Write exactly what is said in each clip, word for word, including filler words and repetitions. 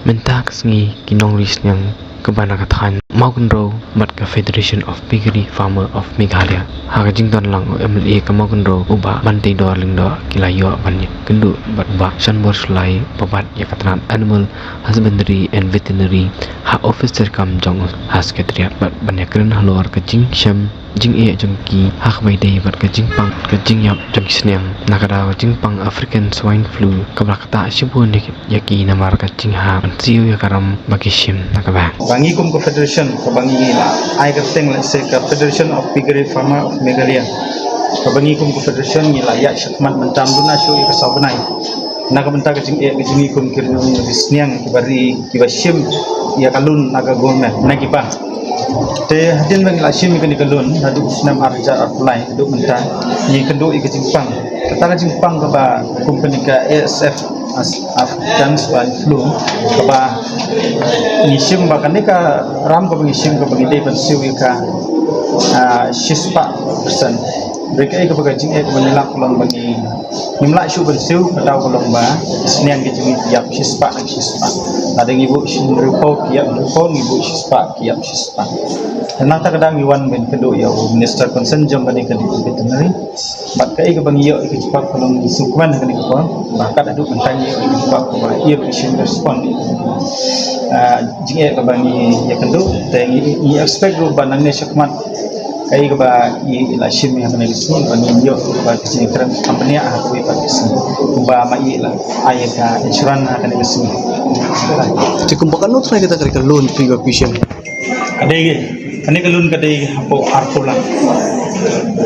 Mynta ka sngi ki nongri sniang kaba na ka thaiñ Mawkynrew bad ka Federation of Piggery Farmer of Meghalaya ha ka jingdon lang u M L A ka Mawkynrew u Bah Banteidor Lyngdoh ki la ïoh ban ïakynduh bad u Bah Shanbor Shullai, pabat ïa ka tnat Animal Husbandry and Veterinary ha office treikam jong u ha Secretariat bad ban ïakren halor ka jingshem jingeh jong ki ha kaba ïadei bad ka jingpang ka jingïap jong ki sniang. Na ka daw ka jingpang African Swine Flu kaba la ktah shibun ïa ki namar ka jinghap ban siew ïa ka ram ba ki shim na ka bank. Ba ngi kum ka federation kaba ngi la ai kyrteng lehse ka Federation of Piggery Farmer of Meghalaya, kaba ngi kum ka federation ngi la ïaid shakhmat mynta ym duna shuh ïa ka saw bnai na ka bynta ka jingeh ka jong ngi kum ki nongri sniang kiba ri kiba shim ïa ka loan na ka government na ki bank. Te hadien ba ngi la shim ïa kane ka loan naduh u snem ar hajar arphew lai haduh mynta ngi kynduh ïa ka jingpang. Kata ka jingpang kaba company ka A S F, African Swine Flu, kaba ngi shim ba kane ka ram kaba ngi shim kaba ngi dei ban siew ïa ka, ah, shispah percent. Hynrei kaei kaba ka jingeh kaba ngi lap ka long ba ngi ngim lah shuh ban siew, ka daw ka long ba ki sniang ki jong ngi ki ïap shispah na shispah. Lada ngi buh shi hynriewphew ki ïap hynriewphew, ngi buh shispah ki ïap shispah. Te nangta ka daw ngi wan ban kynduh ïa u minister concern jong kane ka veterinary. Bad kaei kaba ngi ïoh ïa ka jubab ka long ngi sngewkmen ha kane ka por ba kat haduh mynta ngi ïoh ïa ka jubab kaba ïa ka shin respond. Ah, jingeh kaba ngi ïakynduh te ngi, ngi expect ruh ba nangne shakhmat kaei kaba i la shim ïa kane ka sngi ba ngi ïoh ba ka jingkren company ha kawei pat ka sngi kumba ma i la ai ka insurance ha kane ka sngi. Te kumba kano trai kata ka loan phi ba phi shim? Ka dei kane ka loan ka dei hapoh arphew lak.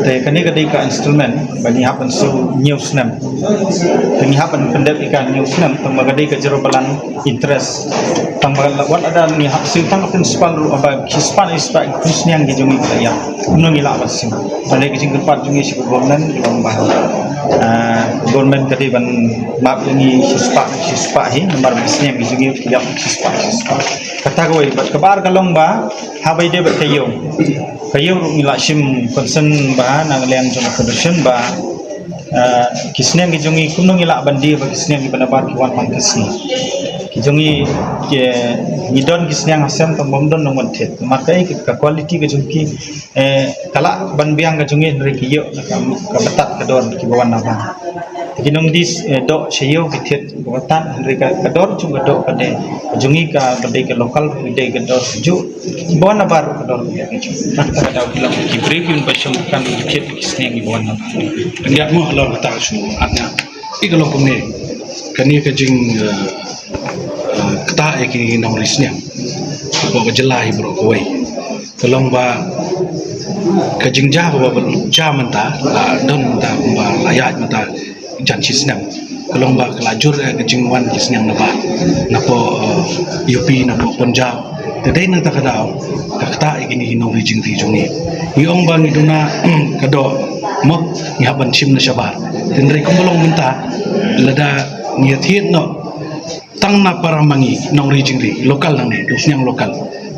Te kane ka dei ka installment ba ngi hap ban siew hynñiew snem. Te ngi hap ban pyndep ïa ka hynñiew snem tang ba ka dei ka zero balance interest. Tang ba wat lada ngi hap siew tang ka principal ruh ba shispah shispah ki sniang ki jong ngi ki la ïap. Kumno ngi lah ban siew? Te ka jingkyrpad jong ngi sha ka government ka long ba, ah, government ka dei ban map ïa ngi shispah shispah hi namar ba ki sniang ki jong ngi ki ïap shispah shispah. Kata kawei bad kaba ar ka long ba haba ïadei bad ka ïew. Ka ïew ruh ngi la shim concern ba na ka liang jong ka federation ba, eh, ki sniang ki jong ngi kumno ngi lah ban die ba ki sniang kiba nabar ki wan man ka sngi. Ki jong ngi ki, ngi don ki sniang ha sem tang bym don nongwan thied. Namar kaei ka quality ka jong ki, eh, ka lah ban biang ka jong ngi hynrei ki ïoh ka, ka batat ka dor kiba wan nabar. Te ki nongdie, eh, doh sha ïew ki thied kiba batat hynrei ka, ka dor jong ka doh ka dei ka jong ngi kaba dei ka local ka dei ka dor ka juh. Ba wan nabar ka dor ka dei ka juh. Nangta ka daw ki long ki briew kiba shong kan ki thied ki sniang kiba wan nabar. Pynïap mo halor kata ka shu at ïa. Ïa ka long kumne. Kane ka jing, eh, eh, ktah ïa ki nongri sniang. Hapoh ka jylla hi baroh kawei. Ka long ba ka jingjia kaba jia mynta la don mynta kumba la ïaid mynta jan shi snem. Ka long ba ka la jur, eh, ka jingwan ki sniang nabar napoh, eh, U P napoh Punjab. Te dei na kata ka daw ka ktah ïa kine ki nongri jingri jong ngi. Ngi ong ba ngi duna ka doh mo ngi hap ban shim na shabar. Te hynrei kumba long mynta lada ngi ïathied noh tang na para ma ngi nongri jingri local nangne, u sniang local,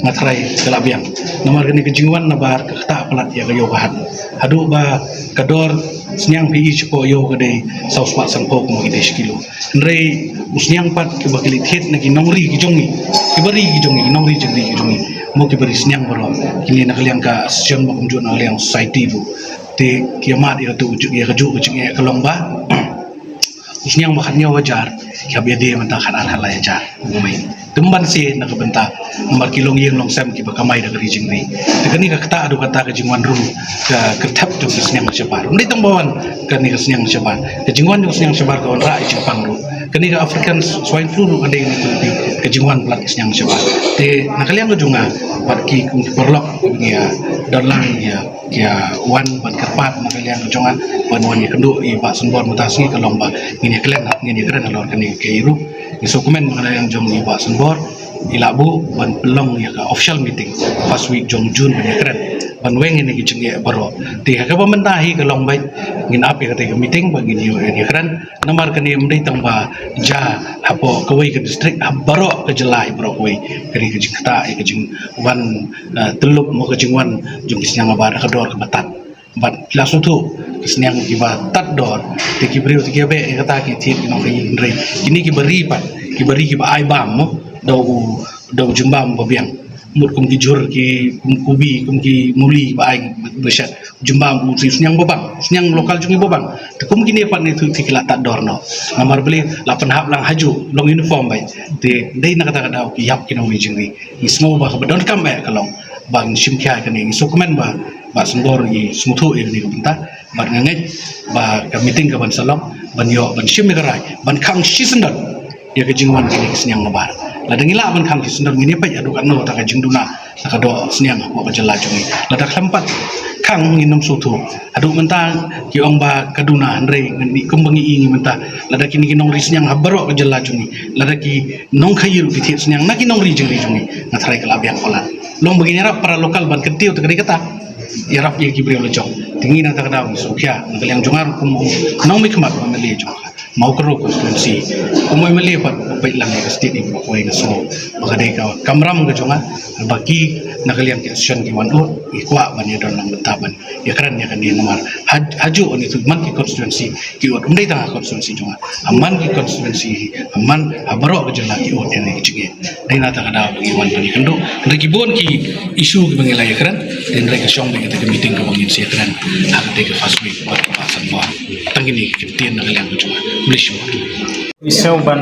nga tharai ka la biang. Namar kane ka jingwan nabar ka ktah palat ïa ka ïew ka hat. Haduh ba ka dor sniang phi i shapoh ïew ka dei saw spah sanphew kumba ki dei shi kilo. Hynrei u sniang pat kiba ki leit thied na ki nongri ki jong ngi, kiba ri ki jong ngi, ki nongri jingri ki jong ngi, mo kiba ri sniang baroh. Kine na ka liang ka association ba kumjuh na ka liang society ruh. Te ki ïa mad ïa katu ïa kajuh ka jingeh ka long ba u sniang ba khathynñiew hajar ki hap ïa die mynta khatar khatlai hajar. Kumne. Te ym ban siew na ka bynta namar ki long ïing long sem kiba kamai da ka ri jingri. Te kane ka ktah haduh katta ka jingwan rung ka kyrthep jong ki sniang shabar. Ym dei tang ba wan kane ka sniang shabar, ka jingwan jong ka sniang shabar ka wanrah ïa jingpang ruh. Kane ka African Swine Flu ruh ka dei kane ka jingwan palat ki sniang shabar. Te na ka liang ka jong nga bad ki kum ki paralok ngi ïa don lang ïa ki ïa wan ban kyrpad na ka liang ka jong nga ban wan ïakynduh ïa i Bah Sanbor mynta ka sngi ka long ba ngin ïakren, ngin ïakren halor kane ka ïa ruh. Ngi sngewkmen na ka liang jong i Bah Sanbor i la buh ban pynlong ïa ka official meeting first week jong June ban ïakren ban weng ïa kine ki jingeh baroh. Te ha kaba mynta hi ka long ba ngin ap ïa kata ka meeting ba ngin ïa ïakren. Namar kane ym dei tang ba jia hapoh kawei ka district, ha baroh ka jylla hi baroh kawei. Kane ka jingktah ïa ka jingwan, eh, tyllup mo ka jingwan jong ki sniang nabar ka dor kaba tad. Bad la sngewthuh Sniang kiba tad dor, te ki briew te kiba ïa kata ki thied ki nongkhaïi, hynrei kine kiba ri pat, kiba ri kiba ai bam mo, da u, da u jingbam ba biang. Mut kum ki jhur, ki kum kubi, kum ki muli ba ai ba shat. Jingbam u sniang ba bang, sniang local jong ngi ba bang. Te kum kine pat ne tu ki la tad dor noh. Namar balei? La pynhap lang hajuh, long uniform beit. Te dei na kata ka daw ki ïap ki nongri jingri. Ngi sngew ba kaba donkam eh ka long ba ngin shim khia ïa kane. Ngi sngewkmen ba Bah Sembor ngi sngewthuh ïa kane ka bynta bad nga ngeit ba ka meeting ka ban sa long ban ïoh ban shim ïa ka rai ban khang shisyndon ïa ka jingwan kane ka sniang nabar. Lada ngi lah ban khang shisyndon, ngin ïa peit haduh katno kata ka jingduna la ka doh sniang hapoh ka jylla jong ngi. Lada khlem pat khang, ngin ym sngewthuh. Haduh mynta ki ong ba ka duna, hynrei ngi, kumba ngi i ngi mynta, lada kine ki nongri sniang ha baroh ka jylla jong ngi, lada ki nongkhaïi ruh ki thied sniang na ki nongri jingri jong ngi, nga tharai ka la biang palat. Long ba ngin ïarap para local ban kyntiew, te ka dei kata, ïarap ïa ki briew la jong. Te ngi na kata ka daw ngi sngewkhia na ka liang jong nga ruh kum u nongmihkhmat u MLA jong ka Mawkyrwat constituency, kum u MLA pat u peit lang ïa ka state baroh kawei. Nga sngew ba ka dei ka kamram ka jong nga ba ki na ka liang ki association ki wan ud, ngi kwah ban ïadon lang bynta ban ïakren ïa kane. Namar ha, hajuh ne tu man ki constituency ki ud, ym dei tang ha constituency jong nga, ha man ki constituency, ha man, ha baroh ka jylla ki ud ïa kane ka jingeh. Dei na kata ka daw ba ngi wan ban ïakynduh. Hynrei ki bun ki issue kiba ngi la ïakren, hynrei ka shong beit kata ka meeting kaba ngin sa ïakren ha kata ka first week bad ka Bah Sembor. Tang kine ki kyntien na ka liang ka jong nga. Khublei shibun. Ngi sngew ban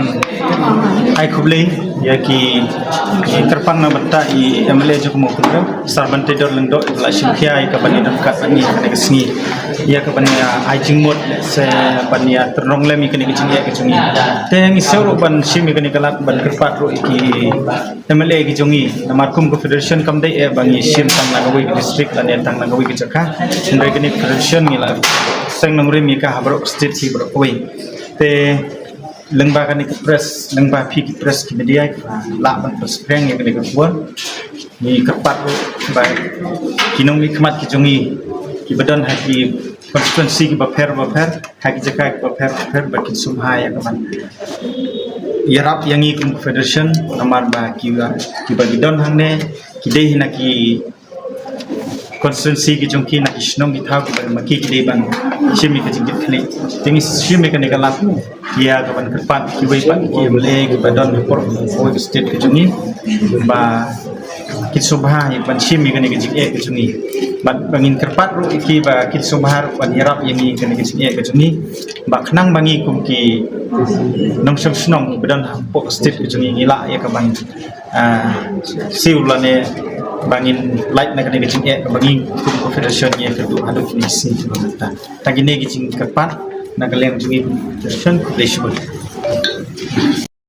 ai khublei ïa ki, ki kyrpang na bynta i MLA jong ka Mawkyrwat, Sir Banteidor Lyngdoh, i ba la shim khia ïa ka ban ïadon kat bad ngi ha kane ka sngi, ïa ka ban ïa ai jingmut se ban ïa tyrnong lem ïa kane ka jingeh ka jong ngi. Te ngi sngew ruh ban shim ïa kane ka lad ban kyrpad ruh ïa ki MLA ki jong ngi, namar kum ka federation kam dei eh ba ngi shim tang na kawei ka district lane tang na kawei ka jaka. Hynrei kane ka federation ngi la seng nongrim ïa ka ha baroh ka state ki baroh kawei. Te lyngba kane ka press, lyngba phi ki press ki media, ah, lah ban pynspring ïa kane ka khubor. Ngi kyrpad ruh ba ki nongmihkhmat ki jong ngi kiba don ha ki constituency kiba pher ba pher, ha ki jaka kiba pher ba pher, ba kin sngewbha ïa ka ban ïarap ïa ngi kum ka federation, namar ba kiba, kiba ki don hangne ki dei na ki constituency ki jong ki, na ki shnong ki thaw kiba ma ki ki dei ban shim ïa ka jingkitkhlieh. Te ngi shim ïa kane ka lad ïa ka ban kyrpad kiwei pat ki MLA kiba don hapoh kawei ka state ka jong ngi ba kin sngewbha ïa ban shim ïa kane ka jingeh ka jong ngi. Bad ba ngin kyrpad ruh ïa ki ba kin sngewbha ruh ban ïarap ïa ngi kane ka jingeh ka jong ngi, ba khnang ba ngi kum ki nongshong shnong kiba don hapoh ka state ka jong ngi, ngi lah ïa ka ban, ah, siew lane ba ngin lait na kane ka jingeh kaba ngi kum ka federation ngi ïa ka duh haduh kine ki sngi kiba mynta. Tang kine ki jingkyrpad na ka liang jong ngi kum ka federation. Khublei shibun.